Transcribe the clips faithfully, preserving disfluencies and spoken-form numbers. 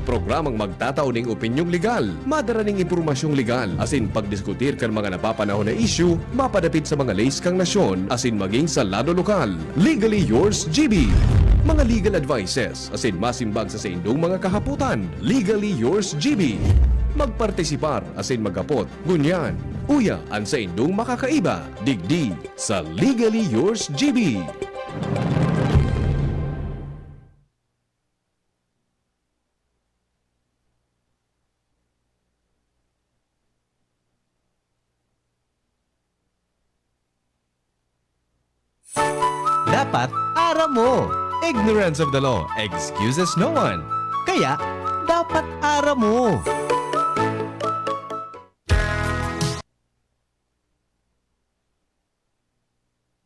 Programang magtatao ning opinyong legal, madara ning impormasyong legal, asin pagdiskutir kan mga napapanahon na isyu mapadapit sa mga leis kan nasyon asin magin sa lado lokal. Legally yours, G B. Mga legal advices asin masimbag sa saindong mga kahapotan. Legally yours, G B. Magpartisipar asin maghapot ngunyan. Uya an saindong makakaiba digdi sa Legally Yours, G B. Dapat aram mo. Ignorance of the law excuses no one. Kaya, dapat aram mo.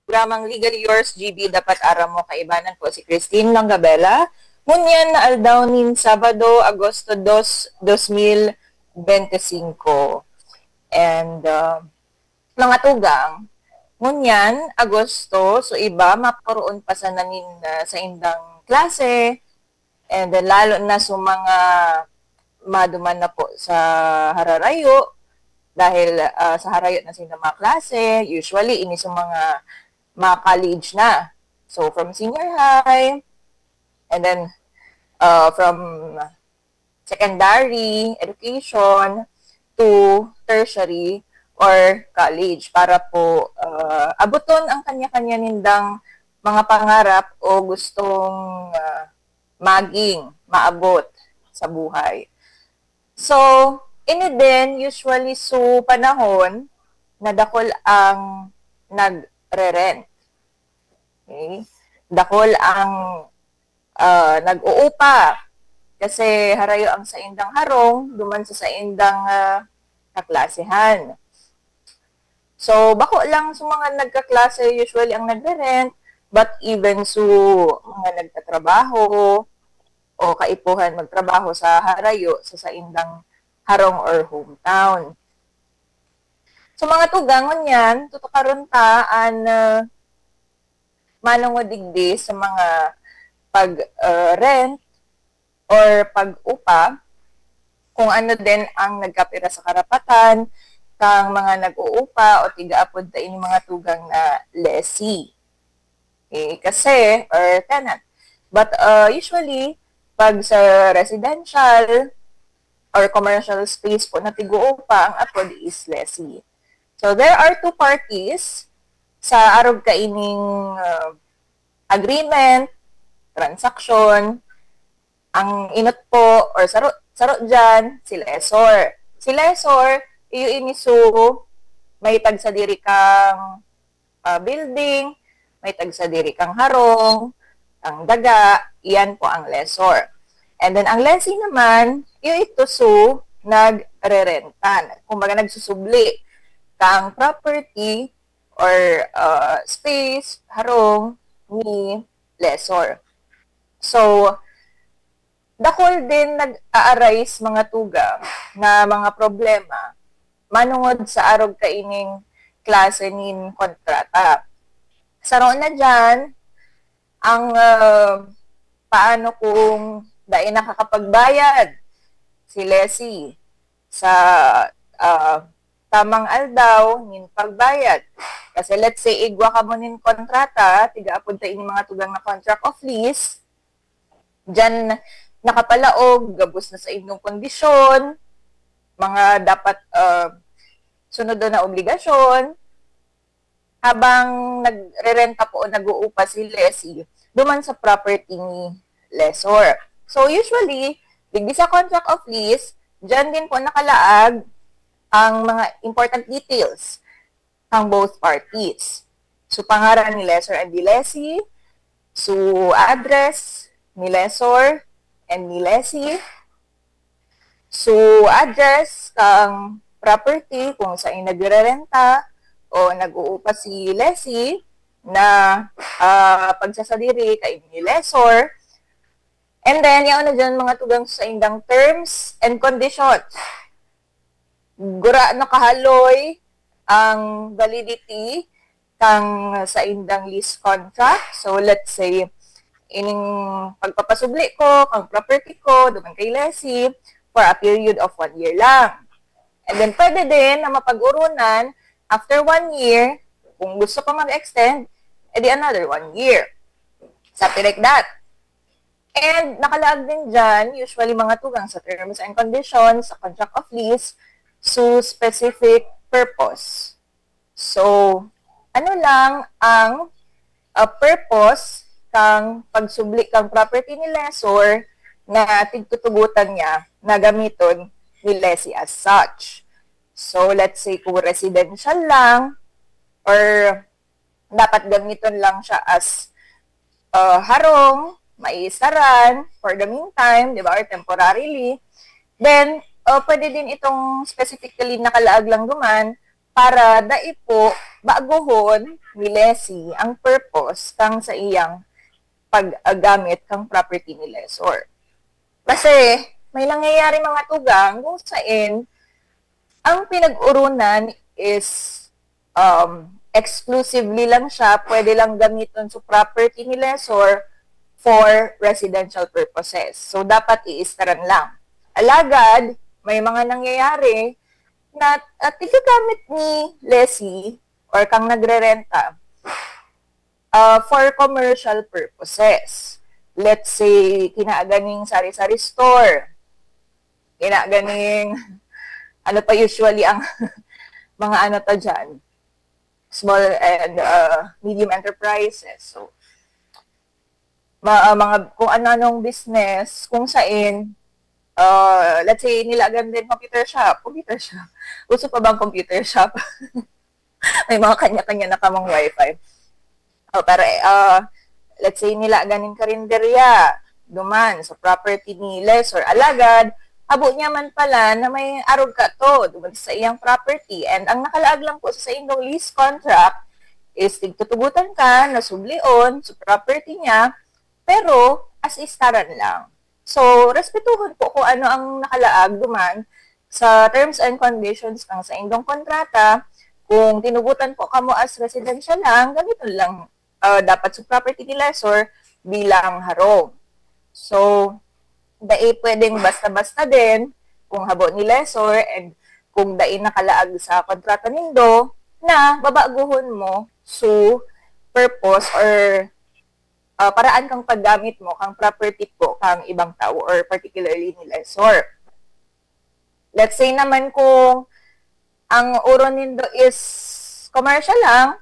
Programang Legally Yours, G B, dapat aram mo, kaibanan po si Christine Langabela. Ngunyan na aldaw nin Sabado, Agosto dos, dos mil bente singko. And, uh, mga tugang, ngunyan, Agosto, so iba, maporoon pa sana nin, uh, saindang klase, and then lalo na sa mga maduman na po sa hararayo, dahil, ah, sa harayo na sila mga klase, usually, ini sa mga, mga college na. So, from senior high, and then, ah, from secondary education to tertiary or college para po, ah, abuton ang kanya-kanya nindang mga pangarap o gustong, ah, maging, maabot sa buhay. So, ini din, usually, so panahon na dakul ang nagre-rent. Okay? Dakul ang, ah, nag-uupa. Kasi harayo ang saindang harong, duman sa saindang, ah, kaklasehan. So, bako lang sa mga nagkaklase usually ang nagre-rent, but even so mga nagtatrabaho o kaipuhan magtrabaho sa harayo sa saindang harong or hometown. So, mga tugang, ngunyan, tutukaron ta an, ah, manongod digdi sa mga pag, ah, rent or pag-upa, kung ano din ang nagkapira sa karapatan kang mga nag-uupa o tigaapod ta ini mga tugang na lessee. Okay, kasi, or tenant. But, uh, usually, pag sa residential or commercial space po na tig-uupa, ang apod is lessee. So, there are two parties sa arog kaining, uh, agreement, transaksyon. Ang inot po, or saro, saro dyan, si lessor. Si lessor, iyo ini su, may tagsadiri kang, ah, building, may tagsadiri kang harong, ang daga, iyan po ang lessor. And then, ang lessee naman, iyo ito su nagrerentan. Kumbaga, nagsusubli kang property or, ah, space, harong ni lessor. So, dakul din nag-a-arise mga tugang na mga problema manungod sa arog kaining klase nin kontrata. Saro na diyan ang, ah, paano kung dai nakakapagbayad si lessee sa, ah, tamang aldaw nin pagbayad. Kasi let's say, igwa kamo nin kontrata, tigaapod ta ini mga tugang na contract of lease, diyan nakapalaog, gabos na sa inyong kondisyon, mga dapat, ah, sunodon na obligasyon, habang nagrerenta po o nag-uupa si lessee duman sa property ni lessor. So, usually, digdi sa contract of lease, diyan din po nakalaag ang mga important details ng both parties. So, pangaran ni lessor and ni lessee, so, address ni lessor and ni lessee, so, address kang property kung saan nagrerenta o nag-uupa si lessee na, ah, pagsasadiri kay ni lessor. And then, yaon na dyan mga tugang sa indang terms and conditions. Gura nakahaloy ang validity kang sa indang lease contract. So, let's say, ining pagpapasubli ko kang property ko duman kay lessee for a period of one year lang. And then pwede din na mapag-urunan after one year, kung gusto pa mag-extend, edi another one year. Something like that. And nakalaag din dyan, usually mga tugang sa terms and conditions, sa contract of lease, so specific purpose. So, ano lang ang uh, purpose kang pagsubli kang property ni lessor na tigtutugutan niya na gamiton ni lessee as such. So, let's say kung residential lang or dapat gamiton lang siya as uh, harong, maisaran, for the meantime, di ba, or temporarily, then uh, pwede din itong specifically nakalaag lang duman para dai po baguhon ni lessee ang purpose kang sa iyang paggamit kang property ni lessor. Kasi may nangyayari mga tugang kung sain ang pinag-urunan is um, exclusively lang siya, pwede lang gamiton sa property ni lessor for residential purposes. So, dapat iistaran lang. Alagad, may mga nangyayari na uh, tigagamit ni lessee or kang nagrerenta uh, for commercial purposes. Let's say, kinaganing sari-sari store. Kinaganing, ano pa usually ang mga ano ta dyan, small and uh, medium enterprises. So, ma- uh, mga kung ano-anong business, kung sain, uh, let's say, nilagan din computer shop. Computer shop. Uso pa bang computer shop? May mga kanya-kanya na kamang wifi. Oh, pero, uh, let's say, nilagan nin karinderya, duman, sa property ni lessor. Alagad, habo niya man pala na may arog ka to, duman sa iyang property. And ang nakalaag lang po sa saindong lease contract is tigtutugutan ka na sublion sa property niya, pero as istaran lang. So, respetuhon po kung ano ang nakalaag duman sa terms and conditions ng saindong kontrata. Kung tinugutan po kamo as residential lang, gamiton lang uh, dapat sa property ni lessor bilang harong. So, dai pwedeng basta-basta din kung habo ni lessor and kung dai nakalaag sa kontrata nindo na babaguhon mo su purpose or uh, paraan kang paggamit mo kang property po kang ibang tao or particularly ni lessor. Let's say naman kung ang uron nindo is commercial lang,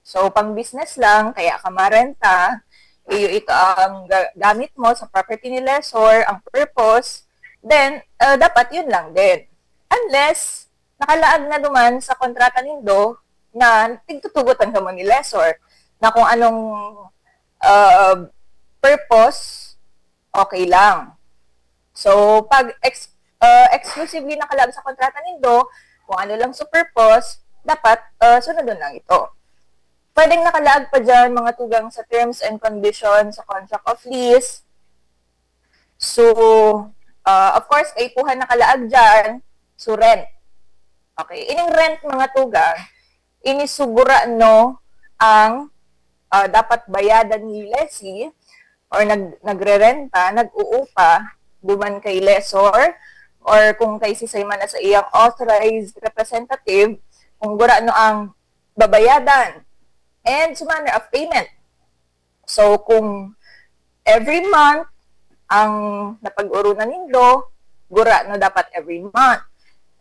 so pang business lang, kaya ka marenta, iyo ito ang ga- gamit mo sa property ni lessor, ang purpose, then uh, dapat yun lang din. Unless nakalaag na duman sa kontrata nindo na tigtutugotan kamo ni lessor na kung anong uh, purpose, okay lang. So, pag ex- uh, exclusively nakalaag sa kontrata nindo, kung ano lang sa purpose, dapat uh, sunodon lang ito. Pwedeng nakalaag pa dyan mga tugang sa terms and conditions sa contract of lease. So, uh, of course, kaipuhan nakalaag dyan, so rent. Okay, ining rent mga tugang, inisugura no ang uh, dapat bayadan ni lessee or nag, nagrerenta, nag-uupa, duman kay lessor, or kung kay sisay man na sa iyang authorized representative, kung gura no ang babayadan, and sa manner of payment. So, kung every month ang napag-urunan nindo, gura no dapat every month.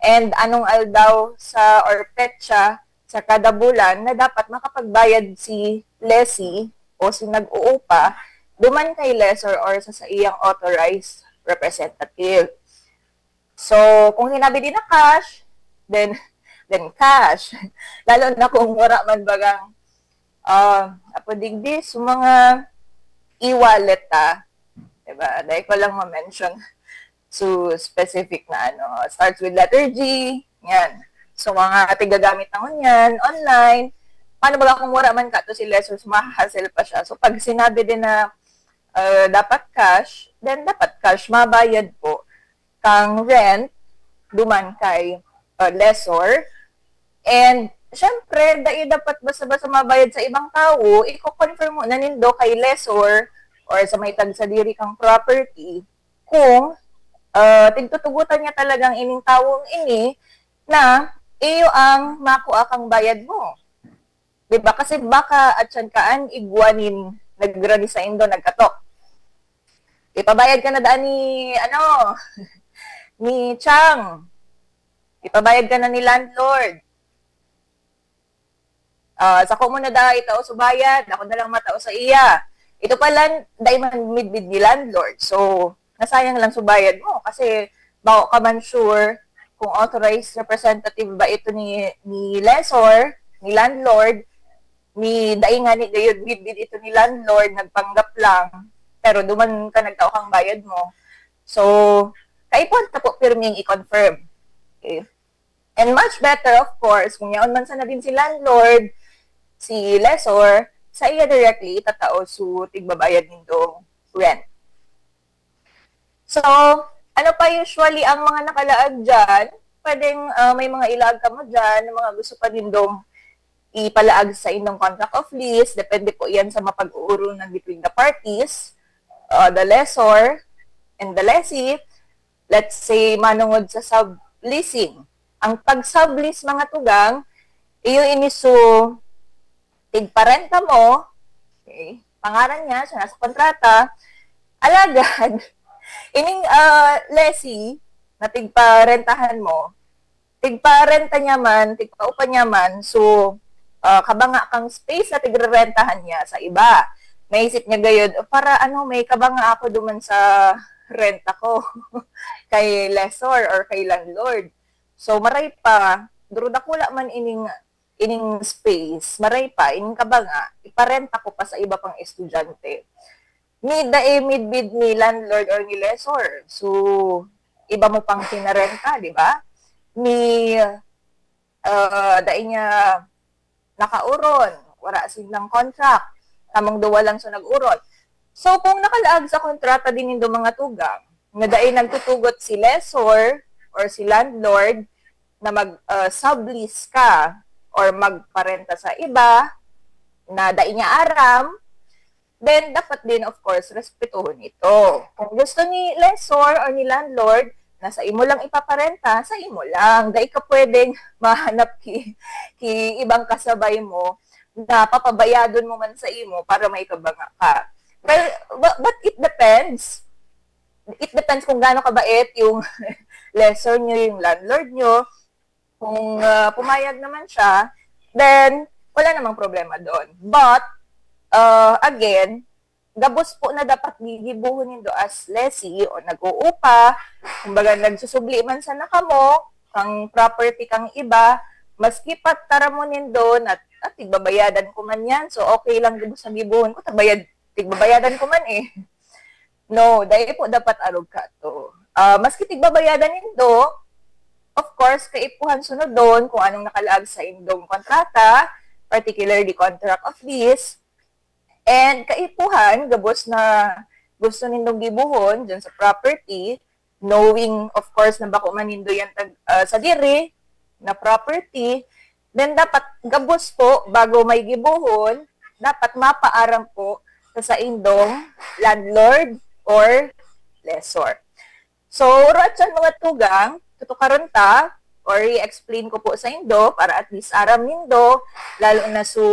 And anong aldaw sa or petsa sa kada bulan na dapat makapagbayad si lessee o si nag-uupa duman kay lessor or sa saiyang authorized representative. So, kung hinabi din na cash, then then cash. Lalo na kung wala man bagang uh, apo digdi sa mga e-wallet ta. Diba? Dahil ko lang ma-mention so specific na ano, starts with letter G, yan. So mga tigagamit na ngunyan, online, paano ba kung wala man ka to si lessor, so mahahassle pa siya. So pag sinabi din na uh, dapat cash, then dapat cash, mabayad po kang rent duman kay uh, lessor. And syempre, dai dapat basta-basta mabayad sa ibang tawo, iko-confirm mo na nindo kay lessor or sa may tagsadiri kang property kung, ah, tigtutugotan niya talagang ining tawong ini na iyo ang makua kang bayad mo. Di ba? Kasi baka atyan kaan igwa nin nagrani saindo, nagkatok. Ipabayad ka na daan ni, ano, ni Chang. Ipabayad ka na ni landlord. Ah, sako mo na da itao sa bayad, ako na lang matao sa iya. Ito pala, dai man midbid ni landlord. So, nasayang lang sa bayad mo kasi bako ka man sure kung authorized representative ba ito ni, ni lessor, ni landlord, ni dai nga ni gayud midbid ito ni landlord, nagpanggap lang, pero duman ka nagtao kang bayad mo. So, kaipuhan ta po pirming i-confirm. Okay? And much better, of course, kung yaon man sana din si landlord, si lessor, sa iya directly itatao su tigbabayad nindong rent. So, ano pa usually ang mga nakalaag dyan? Pwedeng, ah, may mga ilaag kamo dyan na mga gusto pa nindong ipalaag sa indong contract of lease. Depende po yan sa mapag-uurungan between the parties, uh, the lessor and the lessee. Let's say, manungod sa subleasing. Ang pag-sublease, mga tugang, iyo ini su tigparenta mo, okay, pangaran niya, siya nasa kontrata, alagad, ining, ah, lessee na tigparentahan mo, tigparenta niya man, tigpaupa niya man, so, ah, kabanga kang space na tigrerentahan niya sa iba. Naisip niya gayud, "Para ano, may kabanga ako duman sa renta ko kay lessor or kay landlord." So, maray pa, durudakula man ining, ining space, maray pa, ining kabanga, iparenta ko pa sa iba pang estudyante. Ni dai midbid ni landlord or ni lessor. So, iba mo pang pinarenta, di ba? Ni, ah, dai niya nakauron, wala silang contract, kamong duwa lang so nag-uron. So, kung nakalaag sa kontrata din nindo, mga tugang, na dai nagtutugot si lessor or si landlord na mag, ah, sublease ka or magparenta sa iba na dai niya aram, then dapat din, of course, respetuhon ito. Kung gusto ni lessor or ni landlord na sa imo lang ipaparenta, sa imo lang. Dai ka pwedeng mahanap ki, ki ibang kasabay mo na papabayadon mo man sa imo para may kabanga ka. Well, bu-, but it depends. It depends kung gaano kabait yung lessor nyo, yung landlord nyo. Kung, ah, pumayag naman siya, then wala namang problema doon. But, ah, again, gabos po na dapat gigibohon nindo as lessee o nag-uupa, kumbaga nagsusubli man sana kamo, kang property kang iba, maski pa taramon nindo na, "Ah, tigbabayadan ko man yan, so okay lang gabos na gibohon ko, tabayad, tigbabayadan ko man eh." No, dai po dapat arog kato. Ah, maski tigbabayadan nindo, of course, kaipuhan sunodon kung anong nakalaag sa indong kontrata, particularly contract of lease, and kaipuhan, gabos na gusto nindong gibohon dyan sa property, knowing, of course, na bako man nindo yan tag-, ah, sadiri na property, then dapat gabos po, bago may gibohon, dapat mapaaram po sa saindong landlord or lessor. So, oro atyan, mga tugang, tutukaron ta, or i-explain ko po saindo para at least aram nindo, lalo na su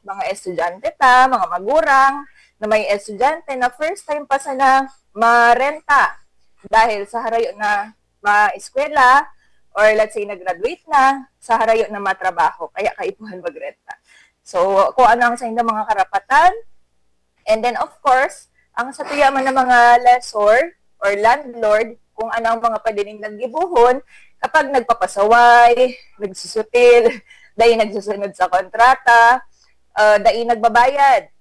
mga estudyante ta, mga magurang, na may estudyante na first time pa sana marenta dahil sa harayo na maeskwela, or let's say, nag-graduate na, sa harayo na matrabaho, kaya kaipuhan magrenta. So, kung ano ang saindong mga karapatan, and then, of course, ang satuya man ng mga lessor or landlord, kung ano ang mga pwede nilang gibohon kapag nagpapasaway, nagsusutil, dai nagsusunod sa kontrata, ah, dai nagbabayad,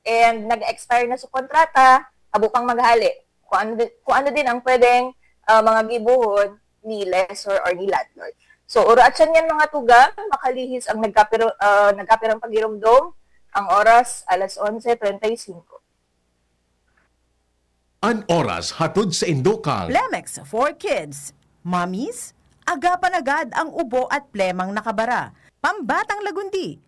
and nag-expire na sa kontrata, habo pang maghale. Kung ano di-, kung ano din ang pwedeng, ah, mga gibohon ni lessor or ni landlord. So, oro atyan yan, mga tugang, makalihis ang nagkapiro-, ah, nagkapirang pagiromdom. Ang oras, alas onse treinta y cinco. An oras hatod saindo kan Plemex for Kids. Mommies, agapan agad ang ubo at plemang nakabara. Pambatang lagundi,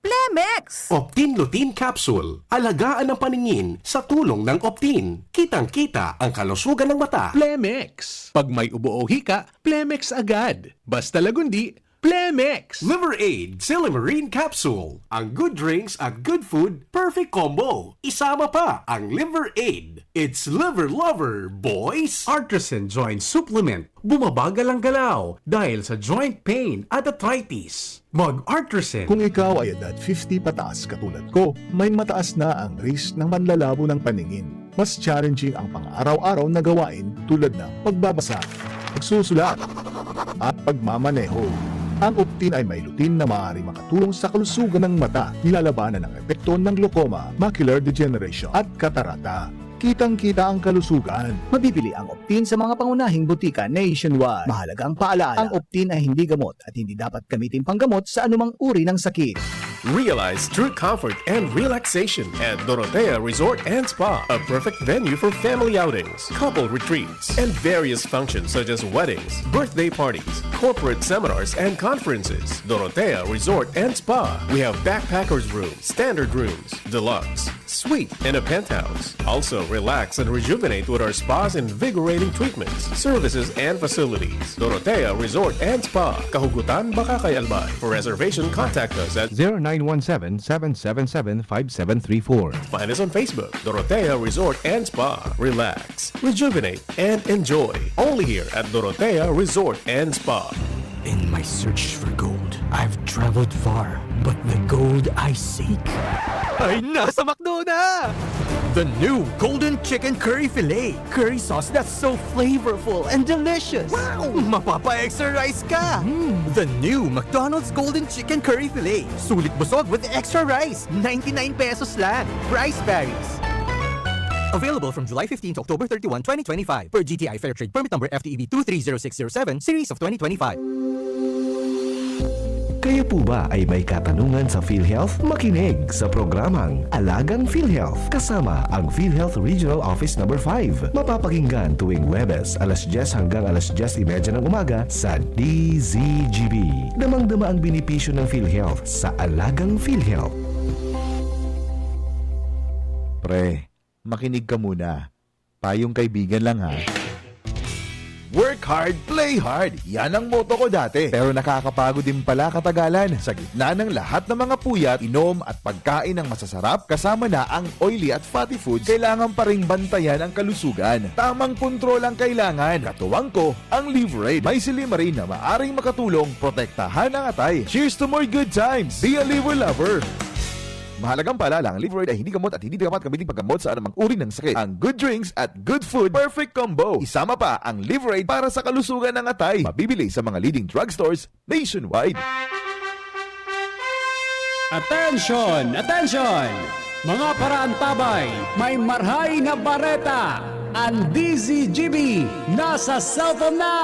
Plemex! Optin Lutein Capsule. Alagaan ang paningin sa tulong ng Optin. Kitang-kita ang kalusugan ng mata. Plemex. Pag may ubo o hika, Plemex agad. Basta lagundi, Plemex! Liver Aid Silymarin Capsule. Ang good drinks at good food, perfect combo. Isama pa ang Liver Aid. It's Liver Lover, boys! Artisan Joint Supplement. Bumabagal ang galaw dahil sa joint pain at arthritis. Mag-Artisan. Kung ikaw ay edad fifty pataas katulad ko, may mataas na ang risk ng manlalabo ng paningin. Mas challenging ang pang-araw-araw na gawain tulad ng pagbabasa, pagsusulat, at pagmamaneho. Ang Optin ay may lutein na maaaring makatulong sa kalusugan ng mata, nilalabanan ang epekto ng glaucoma, macular degeneration, at katarata. Kitang-kita ang kalusugan. Mabibili ang Optin sa mga pangunahing botika nationwide. Mahalagang paalala, ang Optin ay hindi gamot at hindi dapat gamitin panggamot sa anumang uri ng sakit. Realize true comfort and relaxation at Dorotea Resort and Spa, a perfect venue for family outings, couple retreats, and various functions such as weddings, birthday parties, corporate seminars, and conferences. Dorotea Resort and Spa. We have backpackers room, standard rooms, deluxe, suite, and a penthouse. Also, relax and rejuvenate with our spa's invigorating treatments, services, and facilities. Dorotea Resort and Spa, Kahugutan, Bacacay, Albay. For reservation, contact us at zero nine one seven, seven seven seven, five seven three four. Find us on Facebook, Dorotea Resort and Spa. Relax, rejuvenate, and enjoy. Only here at Dorotea Resort and Spa. In my search for gold, I've traveled far, but the gold I seek ay nasa McDo na! The new Golden Chicken Curry Filet. Curry sauce that's so flavorful and delicious. Wow! Mapapa-extra rice ka! Mm. The new McDonald's Golden Chicken Curry Filet. Sulit busog with extra rice. Ninety-nine pesos lang. Price varies. Available from July fifteen to October thirty-one, twenty twenty-five, per G T I Fair Trade Permit Number F T E B two three zero six zero seven, series of twenty twenty-five. Kayo po ba ay may katanungan sa PhilHealth? Makinig sa programang Alagang PhilHealth kasama ang PhilHealth Regional Office Number five. Mapapakinggan tuwing Huwebes, alas dyes hanggang alas dyes y media ng umaga sa D Z G B. Damang-dama ang benepisyo ng PhilHealth sa Alagang PhilHealth. Pre, makinig ka muna. Payong kaibigan lang, ha. Work hard, play hard. Yan ang motto ko dati. Pero nakakapagod din pala katagalan. Sa gitna ng lahat ng mga puyat, inom at pagkain ng masasarap, kasama na ang oily at fatty foods, kailangan pa ring bantayan ang kalusugan. Tamang kontrol ang kailangan. Katuwang ko, ang Liver Aid. May silymarin na maaring makatulong protektahan ang atay. Cheers to more good times! Be a Liver Lover! Mahalagang paalala, ang Liver Aid ay hindi gamot at hindi dapat gamitin paggamot sa anumang uri ng sakit. Ang good drinks at good food, perfect combo. Isama pa ang Liver Aid para sa kalusugan ng atay. Mabibili sa mga leading drugstores nationwide. Attention! Attention! Mga paraantabay, may marhay na bareta! Ang D Z G B nasa cellphone na!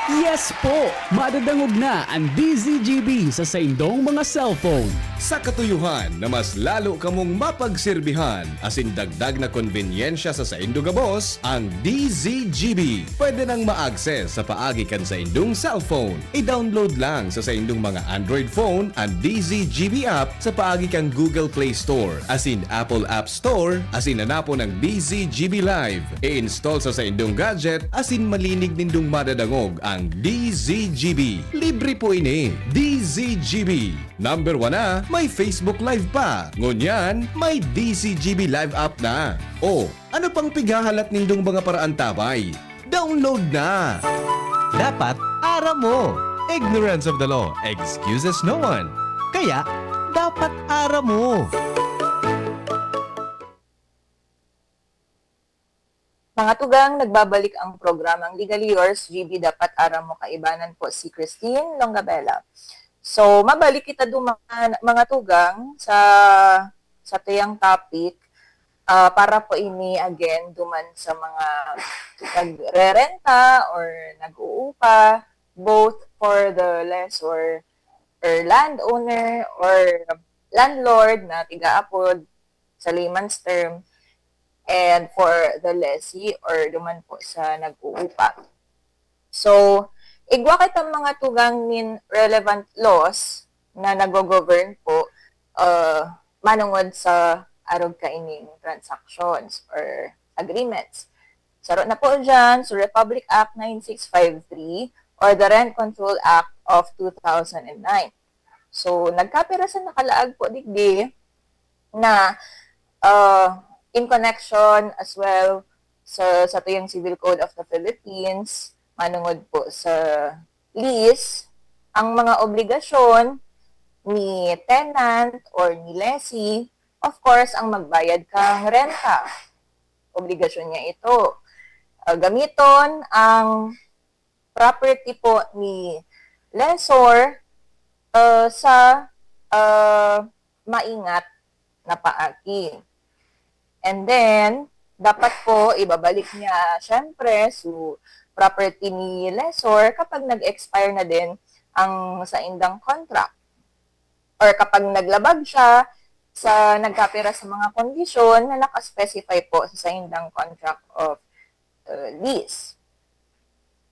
Yes po! Madadangog na ang D Z G B sa saindong mga cellphone. Sa katuyuhan na mas lalo kamong mapagserbihan asin dagdag na konbenyensya sa saindo gabos, ang D Z G B pwede nang ma-access sa paagi kan saindong cellphone. I-download lang sa saindong mga Android phone an D Z G B app sa paagi kan Google Play Store asin Apple App Store asin hanapon ang D Z G B Live. I-install sa saindong gadget asin malinig nindong madadangog ang D Z G B. Libre po ini. D Z G B. Number one na, may Facebook Live pa. Ngunyan, may D Z G B Live app na. O, ano pang pighahalat nindong mga paraantabay? Download na! Dapat aram mo. Ignorance of the law excuses no one. Kaya, dapat aram mo. Mga tugang, nagbabalik ang programang Legally Yours, G B Dapat Aram Mo. Kaibanan po si Christine Longabella. So, mabalik kita duman, mga tugang, sa, sa tuyang topic. Ah, para po ini, again, duman sa mga nagrerenta or nag-uupa, both for the lessor or landowner or landlord na tiga-apod sa layman's term, and for the lessee or duman po sa nag-uupa. So, igwa kitang mga tugang nin relevant laws na nago-govern po uh, manungod sa arog kaining transactions or agreements. Saro na po dyan, so Republic Act nine six five three or the Rent Control Act of two thousand nine. So, nagkapira sa nakalaag po digdi na uh, in connection as well sa, sa tuyang Civil Code of the Philippines, manungod po sa lease, ang mga obligasyon ni tenant or ni lessee, of course, ang magbayad kang renta. Obligasyon niya ito. Uh, gamiton ang property po ni lessor uh, sa uh, maingat na paagi. And then, dapat po ibabalik niya, syempre, so property ni lessor kapag nag-expire na din ang saindang contract. Or kapag naglabag siya sa nagkapira sa mga kondisyon na nakaspecify po sa saindang contract of uh, lease.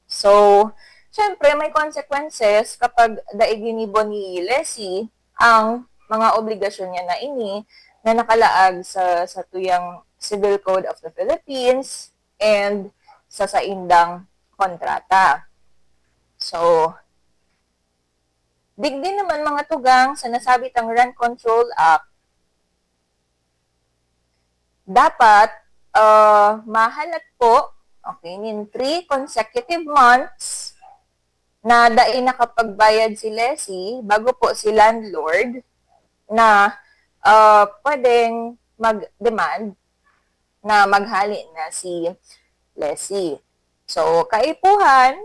So, syempre, may consequences kapag dai ginibo ni lessee ang mga obligasyon niya na ini na nakalaag sa, sa tuyang Civil Code of the Philippines and sa saindang kontrata. So, digdi naman mga tugang sa nasabi tang Rent Control Act, dapat uh, mahalat po, okay, nin three consecutive months na dai nakapagbayad si lessee bago po si landlord na uh, pwedeng mag-demand na maghali na si lessee. So, kaipuhan,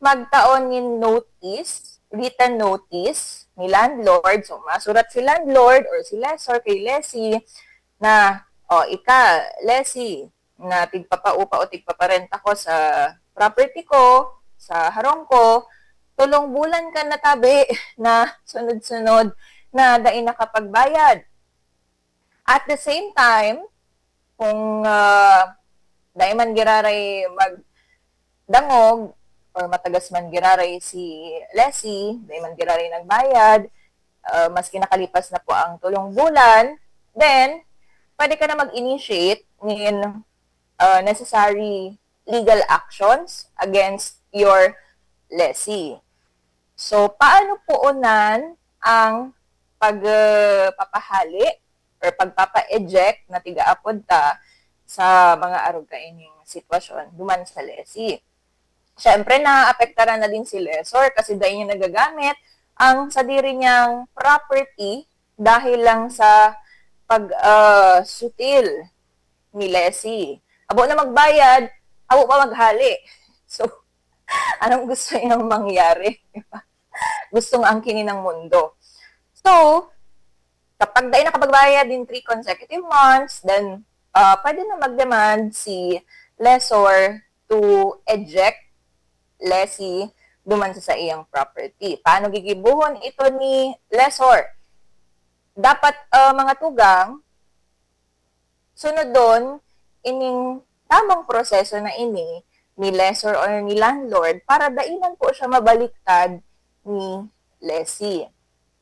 magtaon nin notice, written notice ni landlord. So, masurat si landlord or si lessor kay lessee na, "O, ika, lessee, na tigpapaupa o tigpaparenta ko sa property ko, sa harong ko, tolong bulan ka natabi na sunod-sunod na dai nakapagbayad." At the same time, kung uh, dai man giraray magdangog or matagas man giraray si lessee, dai man giraray nagbayad, uh, maski nakalipas na po ang tolong bulan, then pwede ka na mag-initiate nin uh, necessary legal actions against your lessee. So, paano poonan ang pagpapahali or pagpapa-eject na tigaapod ta sa mga arog kaining sitwasyon duman sa lessee? Siyempre, naapektaran na din si lessor kasi dai niya nagagamit ang sadiri niyang property dahil lang sa pag uh, sutil ni lessee. Abo na magbayad, abo pa maghali. So, anong gusto niyang mangyari? Gusto nga ang kini ng mundo. So, kapag dai nakapagbayad in three consecutive months, then uh, pwede na mag-demand si lessor to eject lessee duman sa saiyang property. Paano gigibuhon ito ni lessor? Dapat uh, mga tugang, sunodon ining tamang proseso na ini ni lessor or ni landlord para dainan po siya mabaliktad ni lessee.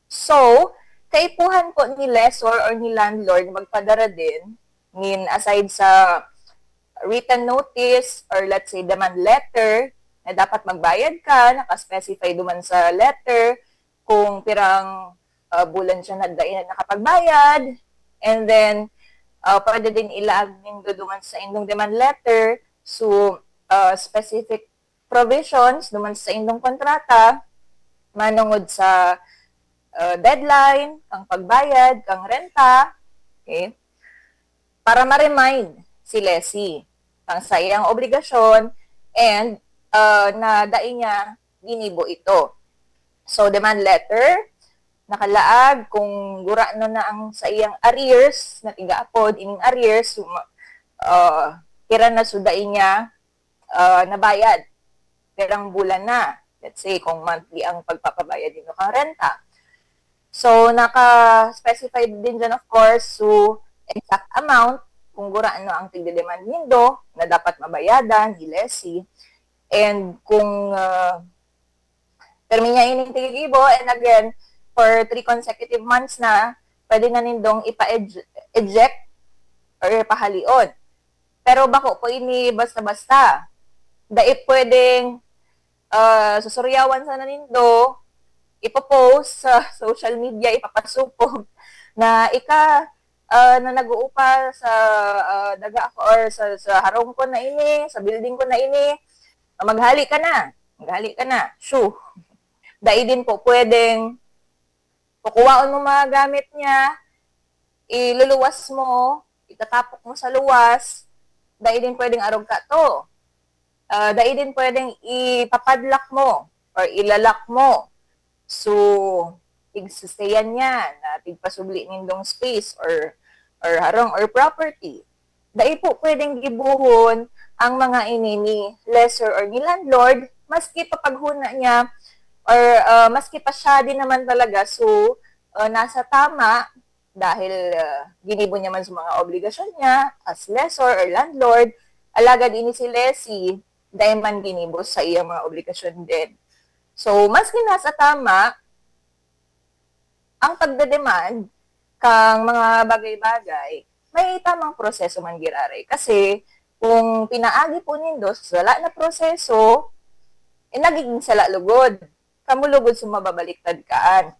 So, kaipuhan po ni lessor or ni landlord magpadara din nin aside sa written notice or let's say demand letter na dapat magbayad ka, naka-specify duman sa letter kung pirang uh, bulan siya na dai na nakapagbayad. And then, uh, pwede din ilaag nindo duman sa indong demand letter so uh, specific provisions duman sa indong kontrata manungod sa uh, deadline, kang pagbayad, kang renta, okay? Para ma-remind si lessee kang saiyang obligasyon and uh, na dai niya ginibo ito. So, demand letter, nakalaag kung gurano na ang saiyang arrears, na tigaapod ining arrears, so, uh, pira na so dai niya uh, nabayad, pirang bulan na. Let's say, kung monthly ang pagpapabayad nino kang renta. So, naka-specify din dyan, of course, so exact amount kung gurano ang tigde-demand nindo na dapat mabayadan ni lessee. And kung uh, permi niya ining tigigibo, and again, for three consecutive months na, pwede na nindong ipa-eject or pahalion. Pero bako po ini basta-basta. Dai pwedeng, ah, susuryawan sana nindo, ipopost sa social media, ipapasupog na ika, ah, na nag-uupa sa, ah, daga ko or sa, sa harong ko na ini, sa building ko na ini, maghali ka na. Maghali ka na. Shoo. Dai din po pwedeng kukuhaon mo mga gamit niya, iluluwas mo, itatapok mo sa luwas, dai din pwedeng arog ka to. Ah, dai din pwedeng ipapadlock mo or ilalak mo. So, tigsasayan niya na tigpasubli nindong space or, or harong or property. Dai po pwedeng gibohon ang mga ini ni lessor or ni landlord, maski pa paghuna niya or, ah, maski pa siya din naman talaga. So, ah, nasa tama dahil, ah, ginibo niya man sa mga obligasyon niya as lessor or landlord, alagad ini si lessee, dai man ginibo sa iyang mga obligasyon din. So, maski nasa tama, ang pagde-demand kang mga bagay-bagay, may tamang proseso man giraray. Kasi kung pinaagi po nindo sa sala na proseso, eh, nagiging sala lugod. Kamo lugod sa mababaliktad kaan.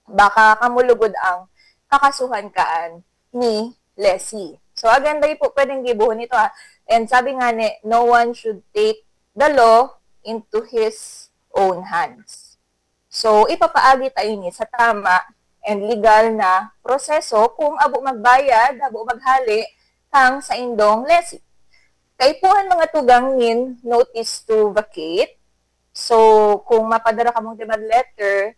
Baka kamo lugod ang kakasuhan kaan ni lessee. So again, dai po pwedeng gibohon ito, ah. And sabi nga ni, no one should take the law into his own hands. So, ipapaagi ta ini sa tama and legal na proseso kung abo magbayad, abo maghali kang saindong lessee. Kaipuhan mga tugang nin notice to vacate. So, kung mapadara kamong demand letter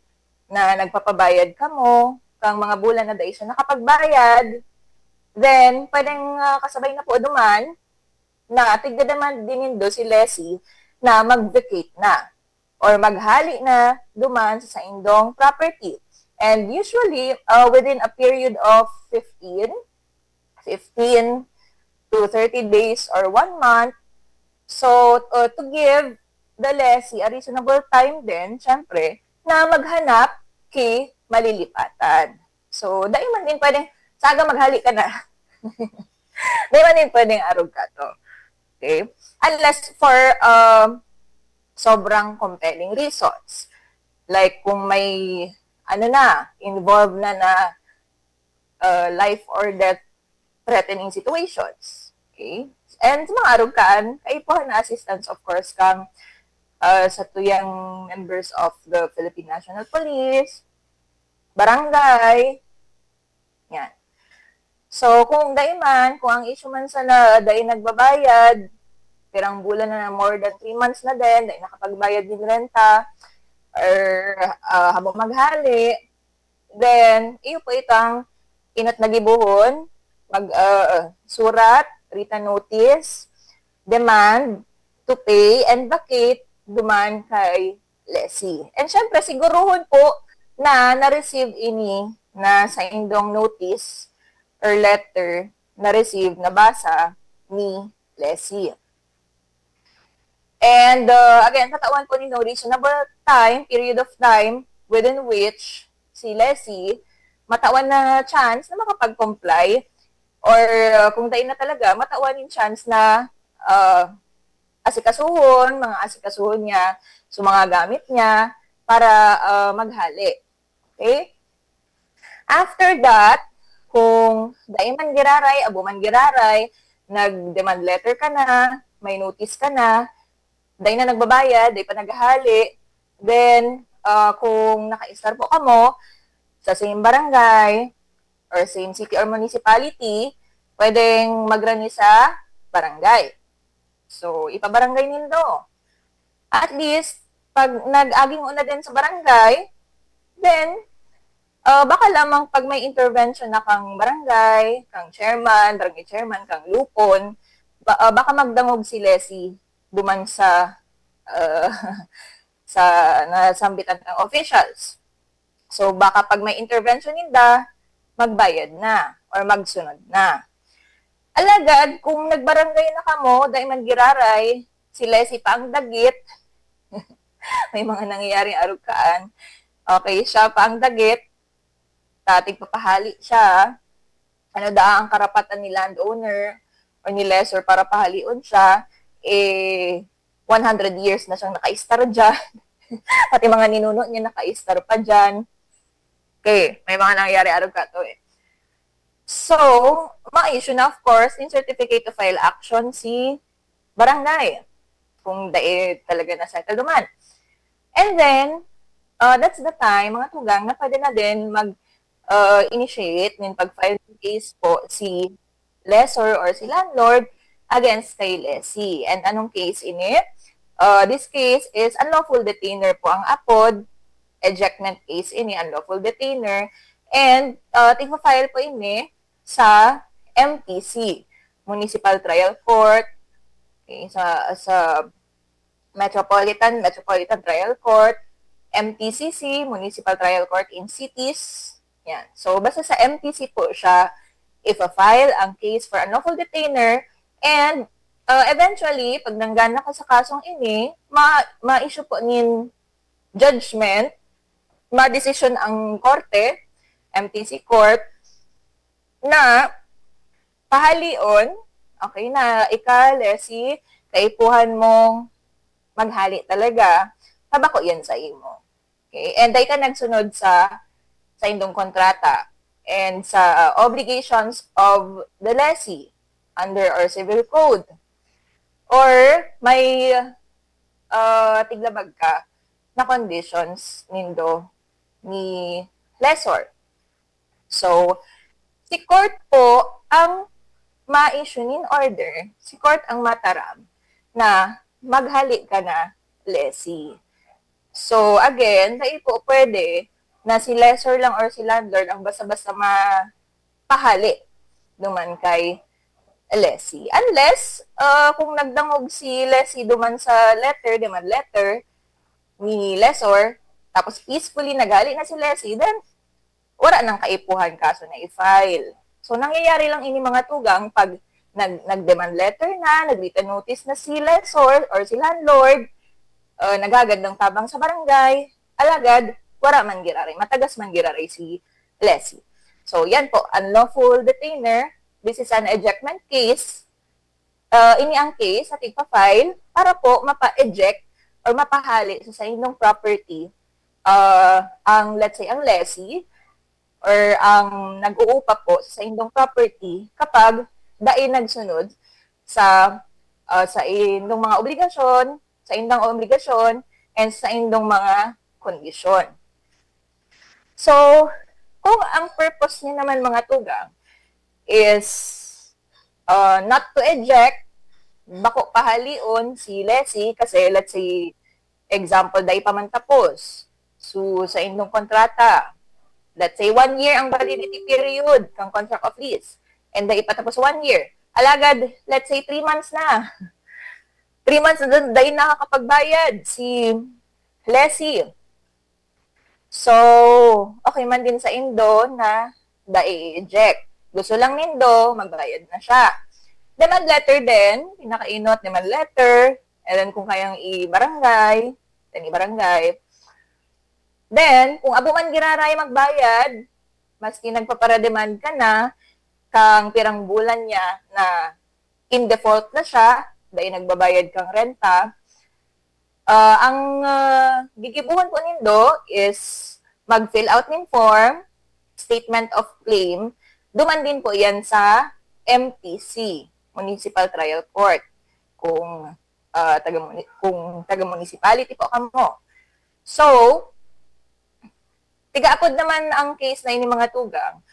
na nagpapabayad kamo kang mga bulan na dai siya nakapagbayad, then pwedeng, ah, kasabay na po duman na tigde-demand din nindo si lessee na mag-vacate na or maghali na duman sa saindong property. And usually, uh, within a period of fifteen, fifteen to thirty days or one month, so, uh, to give the lessee a reasonable time din, syempre, na maghanap ki malilipatan. So, dai man din pwedeng, "Saga, maghali ka na." Dai man din pwedeng arog ka to. Okay? Unless for, um, sobrang compelling reasons. Like, kung may, ano na, involved na na, uh, life or death threatening situations. Okay? And sa mga arog kaan, kaipuhan na assistance, of course, kang, uh, satuyang members of the Philippine National Police, barangay, yan. So, kung dai man, kung ang issue man sana, dai nagbabayad, pirang bulan na, na more than three months na din, dai nakapagbayad nin renta, or, ah, habo maghali, then, iyo po itang inot na gibohon, mag, ah, surat, written notice, demand to pay and vacate duman kay lessee. And syempre, siguruhon po na na-receive ini na saindong notice or letter na-receive, nabasa ni lessee. And, uh, again, tatawan po nindo reasonable time, period of time within which si lessee matawan na chance na makapag-comply or, uh, kung dai na talaga, matawan yung chance na, uh, asikasuhon, mga asikasuhon niya, so mga gamit niya para, uh, maghali. Okay? After that, kung dai man giraray, abo man giraray, nag-demand letter ka na, may notice ka na, dai na nagbabayad, dai pa naghahali, then, ah, kung nakaistar po kamo sa same barangay or same city or municipality, pwedeng magrani sa barangay. So, ipabarangay nindo. At least, pag nag-aging una din sa barangay, then, ah, baka lamang pag may intervention na kang barangay, kang chairman, barangay chairman, kang lupon, ba-, ah, baka magdangog si lessee duman sa, ah, sa nasambitan ng officials. So, baka pag may intervention ninda, magbayad na or magsunod na. Alagad, kung nagbarangay na kamo, dai man giraray, si lessee pa ang dagit, may mga nangyayaring arog kaan, Okay, siya pa ang dagit, ta tigpapahali siya. Ano daa ang karapatan ni landowner o ni lessor para pahalion siya? Eh, one hundred years na siyang nakaistar dyan. Pati mga ninuno niya nakaistar pa dyan. Okay, may mga nangyayari arog kato eh. So, ma-issue na, of course, in certificate to file action si barangay, kung dai talaga na-settle duman. And then, uh, that's the time, mga tugang, na pwede na din mag, uh, initiate nin pag-file ng case po si lessor or si landlord against kay lessee. And anong case ini? Uh, this case is unlawful detainer po ang apod. Ejectment case ini, unlawful detainer. And uh, tigpa-file po ini sa M T C, Municipal Trial Court, okay, sa, sa Metropolitan, Metropolitan Trial Court, M T C C, Municipal Trial Court in cities. Yan. So, basta sa M T C po siya, ifa-file ang case for unlawful detainer, and uh, eventually, pag nangga na ka sa kasong ini, ma- ma-issue po nin judgment, ma-decision ang korte, M T C court, na pahalion, okay na, ika, lessee, kaipuhan mong maghali talaga, pabako yan sa imo. Okay? And dai ka nagsunod sa sa indong kontrata and sa uh, obligations of the lessee under our civil code. Or may uh, tiglabag ka na conditions nindo ni lessor. So, si court po ang ma-issue nin order, si court ang mataram na maghali ka na lessee. So, again, dai po pwede na si lessor lang or si landlord ang basta-basta mapahali duman kay lessee. Unless, uh, kung nagdangog si lessee duman sa letter, demand letter, ni lessor, tapos peacefully naghali na si lessee, then wala nang kaipuhan kaso na i-file. So, nangyayari lang ini mga tugang pag nag, nag-demand letter na, nag-written notice na si lessor or si landlord, uh, naghagad ng tabang sa barangay, alagad, wala man giraray, matagas man giraray si lessee. So, yan po, unlawful detainer. This is an ejectment case. Uh, ini ang case sa tigpa-file para po mapa-eject or mapahali sa saindong property uh, ang, let's say, ang lessee or ang nag-uupa po sa indong property kapag dai nagsunod sa uh, sa indong mga obligasyon, sa indang obligasyon, and sa indong mga kondisyon. So, kung ang purpose niya naman, mga tugang, is uh, not to eject, bako pahalion si lessee kasi, let's say, example, dai pa man tapos. So, sa indong kontrata, let's say one year ang validity period ng contract of lease. And dai pa tapos one year. Alagad, let's say three months na. Three months na dai nakakapagbayad si lessee. So, okay man din sa indo na dai i-eject. Gusto lang nindo, magbayad na siya. Demand letter din, pinakainot, demand letter, and then kung kayang i-barangay, then i-barangay. Then, kung abo man giraray magbayad, maski nagpapara-demand ka na, kang pirang bulan niya na in default na siya, dai nagbabayad kang renta, uh, ang uh, gigibuhon po nindo is mag-fill out nin form, statement of claim, duman din po yan sa M T C, Municipal Trial Court, kung uh, taga kung taga municipality po kamo. So, tigaapod naman ang case na ini mga tugang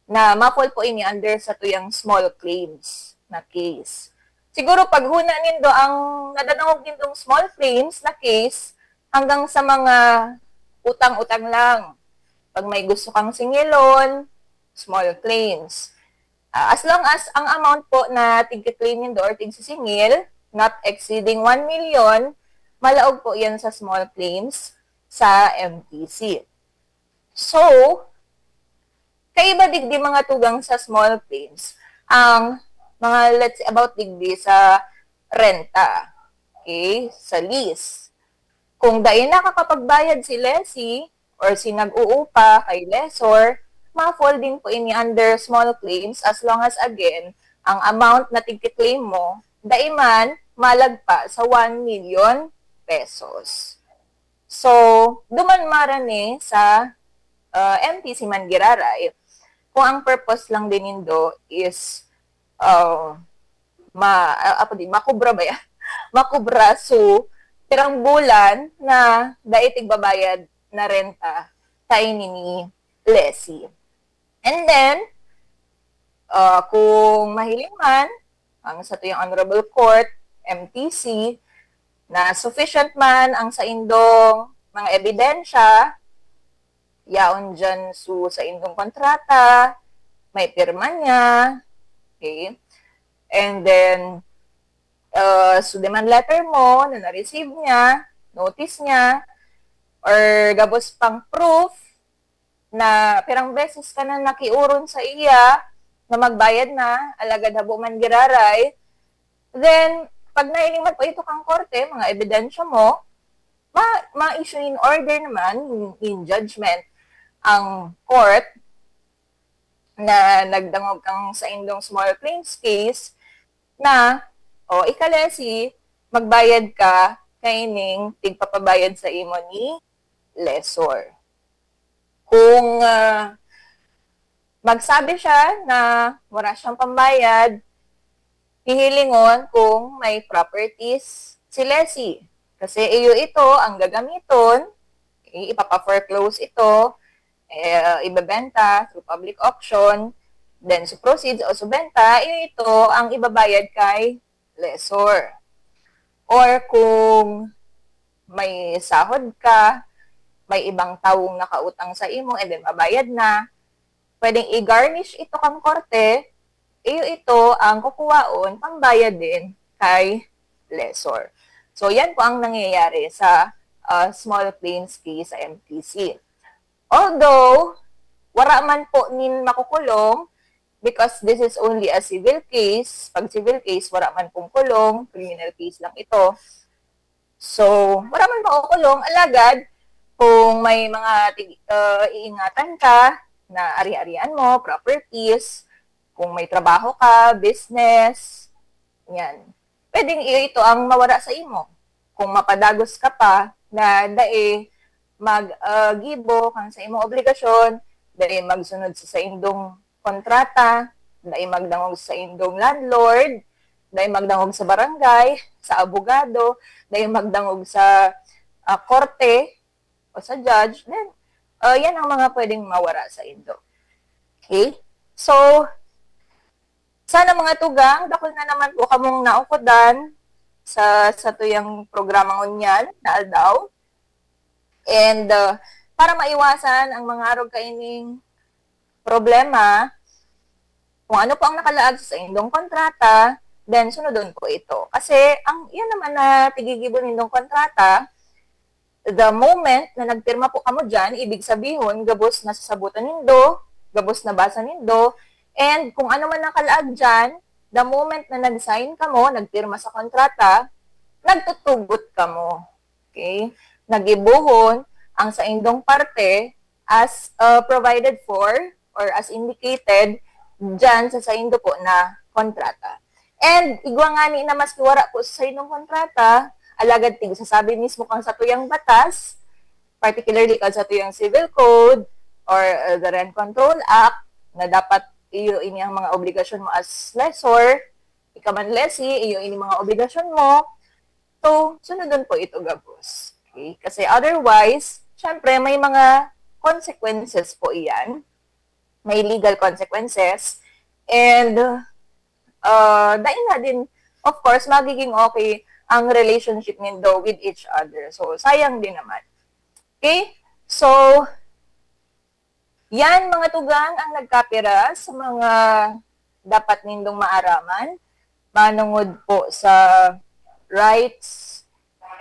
na ma-fall po ini under sa tuyang small claims na case. Siguro paghuna nindo ang nadadangog nindong small claims na case hanggang sa mga utang-utang lang. Pag may gusto kang singilon, small claims. Uh, as long as ang amount po na tigka-claim nindo or tigsisingil, not exceeding one million, malaog po yan sa small claims sa M T C. So, kaiba digdi mga tugang sa small claims ang mga, let's say, about digdi sa renta. Okay? Sa lease. Kung dai nakakapagbayad si lessee, or si nag-uupa kay lessor, ma-fall din po ini under small claims as long as, again, ang amount na tigki-claim mo, dai man malagpa sa one million pesos. So, duman marani sa uh, M T C man giraray, kung ang purpose lang din nindo is uh, ma, uh, apo di, makubra ba yan? Makubra, so, pirang bulan na dai tigbabayad na renta kaini ni lessee. And then, uh, kung mahiling man, ang satuyang Honorable Court, M T C, na sufficient man ang saindong mga ebidensya, yaon dyan su saindong kontrata, may pirma niya, okay? And then, uh, su demand letter mo na na-receive niya, notice niya, or gabos pang proof na pirang beses ka na nakiuron sa iya na magbayad na, alagad habo man giraray, then, pag nahiling man po ito kang korte, mga ebidensya mo, ma-, ma-issue in order naman, in judgment, ang court na nagdangog kang saindong small claims case na, o, ika lessee, magbayad ka kaining tigpapabayad sa imo ni lessor. Kung uh, magsabi siya na wala siyang pambayad, hihilingon kung may properties si lessee. Kasi iyo ito ang gagamiton, ipapa-foreclose ito, eh, ibebenta through public auction, then su proceeds o su benta, iyo ito ang ibabayad kay lessor. Or kung may sahod ka, may ibang tawong nakautang sa imo and then mabayad na, pwedeng i-garnish ito kang korte, iyo ito ang kukuwaon pambayad din kay lessor. So, yan po ang nangyayari sa uh, small claims case sa M T C. Although, wara man po nin makukulong, because this is only a civil case, pag civil case, wara man pong kulong, criminal case lang ito. So, wala man makukulong, alagad, kung may mga uh, iingatan ka na ari-arian mo, properties, kung may trabaho ka, business, yan. Pwedeng ito ang mawara sa imo. Kung mapadagos ka pa na dai mag-gibo uh, kan sa imong obligasyon, dai magsunod sa saindong kontrata, dai magdangog sa indong landlord, dai magdangog sa barangay, sa abogado, dai magdangog sa uh, korte o sa judge, then uh, yan ang mga pwedeng mawara sa indo. Okay? So, sana mga tugang, dakul na naman po kamong naukodan sa satuyang programa ngunyan na aldaw. And uh, para maiwasan ang mga arog kaining problema, kung ano po ang nakalaag sa indong kontrata, then sunodon po ito. Kasi ang yan naman na tigigibo nindong kontrata, the moment na nagpirma po kamo dyan, ibig sabihon, gabos na sasabutan nindo, gabos na basa nindo, and kung ano man nakalaag dyan, the moment na nag-sign kamo, nagpirma sa kontrata, nagtutugot kamo. Okay? Nagibohon ang saindong parte as uh, provided for or as indicated dyan sa saindo po na kontrata. And igwa ngani na maski wara po sa saindong kontrata, alagad tig sasabi mismo kang satuyang batas, particularly kan satuyang civil code or uh, the Rent Control Act, na dapat iyo ini ang mga obligasyon mo as lessor, ika man lessee, iyo ini mga obligasyon mo, to sunodon po ito gabos. Okay? Kasi otherwise, syempre, may mga consequences po iyan. May legal consequences. And, uh, dahil na din, of course, magiging okay ang relationship nindo with each other. So, sayang din naman. Okay? So, yan, mga tugang, ang nagkapira sa mga dapat nindong maaraman manungod po sa rights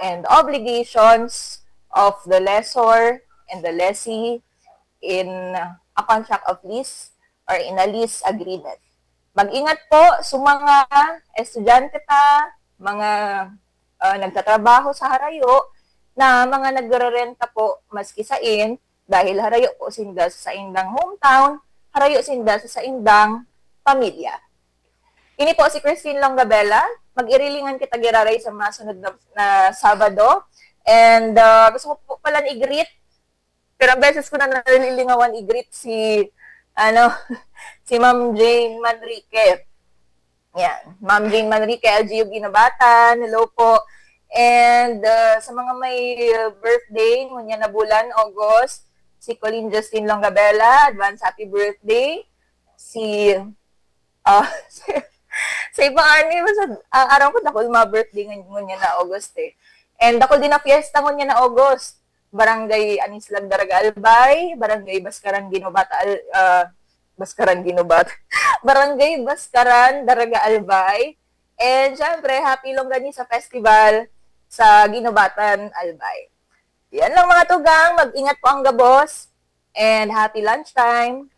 and obligations of the lessor and the lessee in a contract of lease or in a lease agreement. Mag-ingat po sa mga estudyante ta, mga uh, nagtatrabaho sa harayo, na mga nagrerenta po maski sa in, Dahil harayo po sinda sa saindang hometown, harayo sinda sa saindang pamilya. Ini po si Christine Longabella. Mag-irilingan kita giraray sa masunod na, na Sabado. And uh, gusto ko po pala i-greet, pero ang beses ko na nalilingawan i-greet si, ano, si Ma'am Jane Manrique. Yan. Ma'am Jane Manrique, L G U Guinobatan, hello po. And uh, sa mga may uh, birthday, ngunyan na bulan, August, si Colleen Justine Longabella, advance happy birthday. Si, uh, sa iba ani, basta, uh, aram ko, dakul mga birthday ngun- ngunyan na August eh. And dakul din na fiesta ngunyan na August. Barangay Anislag, Daraga, Albay, Barangay Baskaran, Guinobata, Al- uh, Baskaran, Guinobata, Barangay Baskaran, Daraga, Albay. And syempre, happy Longganisa Festival sa Guinobatan, Albay. Yan lang mga tugang, mag-ingat po ang gabos, and happy lunchtime!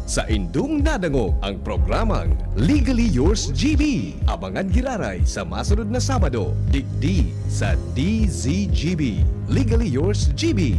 Saindong nadangog ang programang Legally Yours G B. Abangan giraray sa masunod na Sabado, digdi sa D Z G B. Legally Yours G B.